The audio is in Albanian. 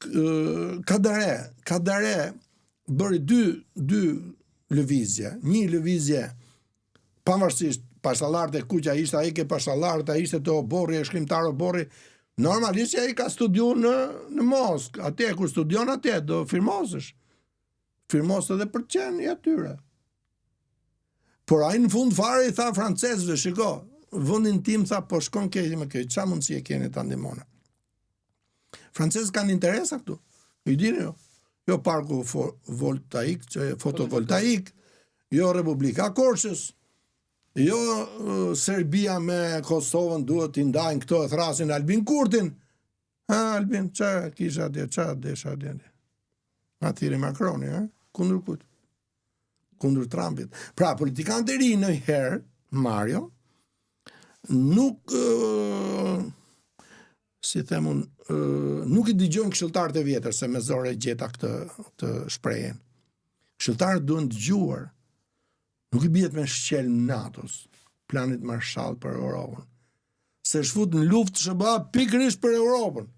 Kadare, Kadare bëri dy dy lëvizje, një lëvizje pavarësisht pashallarët e kuq, ai ishte ai ke pashallarët, ai ishte te oborri, e shkrimtar oborri. Normalisht ai ka studiuar në në Moskë, atje kur studion atje do firmosësh. Firmos edhe për të qenë i atyre. Por ai në fund fare i tha francezëve, shiko, vendin tim tha po shkon keq me keq, ça mundësie keni ta ndihmoni. Francezët kanë interesa këtu. I dini jo. Jo parku voltaik, që fotovoltaik, jo Republika Korçës, jo Serbia me Kosovën duhet t'i ndajnë këto e thrasin Albin Kurtin. Ha, Albin, ça kisha atje, ça desha atje? Na thirri Macroni, ha? Kundër kujt? Kundër Trumpit. Pra, politikanët e rinj ndonjëherë, Mario, nuk si them unë, nuk i dëgjojnë këshilltarët e vjetër, se me zor e gjeta këtë, këtë shprehjen. Këshilltarët duhen dëgjuar. Nuk i bihet me shqelm NATO-s, planit Marshall për Europën. Se është fut në luftë SHBA pikërisht për Europën.